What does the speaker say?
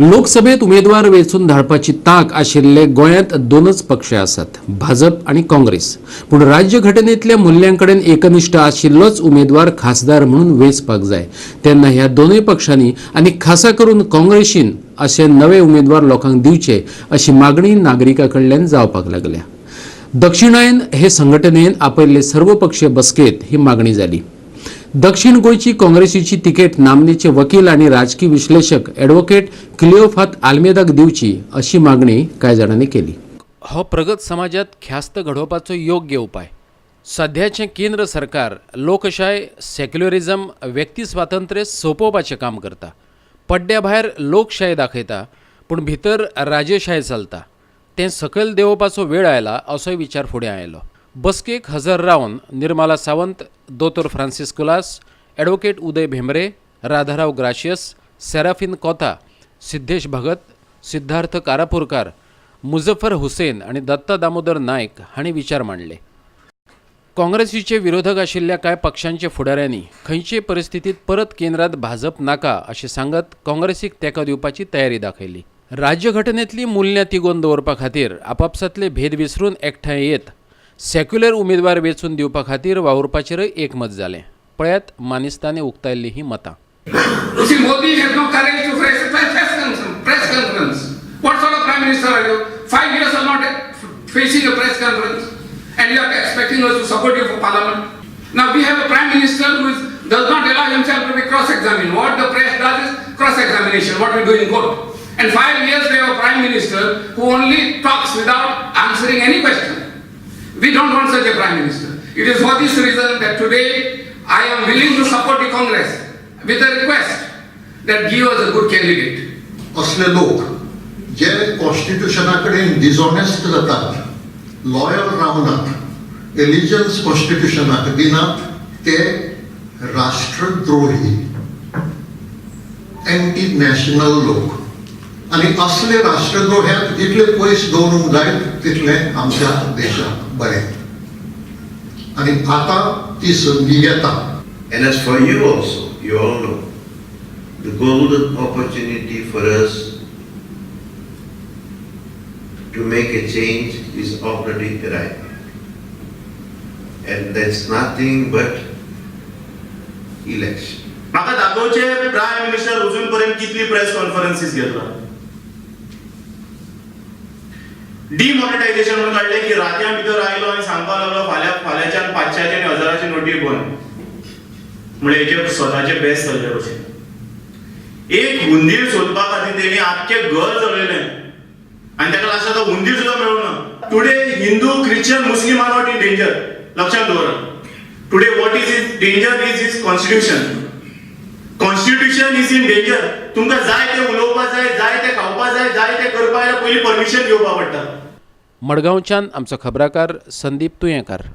लोकसभेत उमेदवार वेंचून धाडपाची तांक आशिल्ले गोंयांत दोनच पक्ष आसात, भाजप आनी काँग्रेस. पूण राज्य घटनेतल्या मुल्यां कडेन एकनिश्ठ आशिल्लोच उमेदवार खासदार म्हणून वेंचपाक जाय. तेन्ना ह्या दोनूय पक्षांनी आनी खासा करून काँग्रेसीन अशे नवे उमेदवार लोकांक दिवचे अशी मागणी नागरिकां कडल्यान जावपाक लागल्या. दक्षिणायन हे संघटनेन आपयल्ले सर्वपक्षीय बसकेत ही मागणी जाली. दक्षिण गोंयची काँग्रेसीची तिकेट नामनेचे वकील आनी राजकी विश्लेशक ॲडव्होकेट क्लिओफात आल्मेदाक दिवची अशी मागणी कांय जाणांनी केली. हो प्रगत समाजात ख्यास्त घडोवपाचो योग्य उपाय. सध्याचें केंद्र सरकार लोकशाय, सेक्युलरिझम, व्यक्ती स्वातंत्र्य सोंपोवपाचें काम करता. पड्ड्या भायर लोकशाय दाखयता पूण भितर राजेशाय चलता. तें सकयल देंवोवपाचो वेळ आयला असोय विचार फुडें आयलो. बसकेक हजर रावन निर्मला सावंत, दोतोर Francis Colaco, advocate Uday Bhembre, Radharao Gracias, Seraphine कोता, सिद्धेश भगत, सिद्धार्थ कारापूरकार, मुझफ्फर हुसेन आनी दत्ता दामोदर नायक हांणी विचार मांडले. काँग्रेसीचे विरोधक आशिल्ल्या कांय पक्षांच्या फुडाऱ्यांनी खंयचेय परिस्थितीत परत केंद्रात भाजप नाका अशें सांगत काँग्रेसीक तेंको दिवपाची तयारी दाखयली. राज्यघटनेतली मुल्यां तिगोवन दवरपा खातीर आपापसांतले भेद विसरून एकठांय येत सेक्युलर उमेदवार वेंचून दिवपा खातीर वावुरपाचेरय एकमत जालें. पळयात मानेस्तांनी उक्तायल्लीं हीं मतां. You see, Modi has no courage to face a press conference. Press conference. What sort of prime minister are you? 5 years are not facing a press conference, and you are expecting us to support you for parliament. Now we have a prime minister who does not allow himself to be cross-examined. What the press does is cross-examination, what we do in court. And 5 years we have a prime minister who only talks without answering any question. We don't want such a prime minister. It is for this reason that today I am willing to support the Congress with a request that give us a good candidate. असले लोक जे कॉन्स्टिट्युशना कडेन dishonest जातात, loyal रावनात, एलिजन्स कॉन्स्टिट्युशनाक दिनात, ते राष्ट्रद्रोही, anti national लोक. आनी असले राष्ट्रद्रोह्यांक जितले पयस दवरूंक जाय तितलें आमच्या देशाक बरें. आनी आतां ती संदी येता. And as for you also, you all know, the golden opportunity for us to make a change is already arriving. And that's nothing but election. म्हाका दाखोवचे, प्रायम मिनिस्टर अजून पर्यंत कितली प्रेस कॉन्फरन्सीस घेतला? डिमॉनिटायझेशन म्हणून काडलें की रातयां भितर आयलो आनी सांगपाक लागलो, फाल्यां फाल्यांच्यान 500ची आनी 1000ची नोटी बंद. म्हणजे हेचे स्वताचे बेस्ट चल्ले भशेन. एक हुंदीर सोदपा खातीर तेणी आख्खें घर जळयलें आनी ताका लास्टाक तो हुंदीर सुद्दां मेळूं ना. Today Hindu, Christian, Muslim are not in danger. लक्षात दवरा. Today what is in danger is is constitution. Constitution is in danger. तुमकां जाय ते उलोवपा जाय, जाय ते खावपा जाय, जाय ते करपा जाय, पयलीं परमिशन घेवपा पडटा. मडगांवच्यान आमचो खबराकार संदीप तुयेंकार.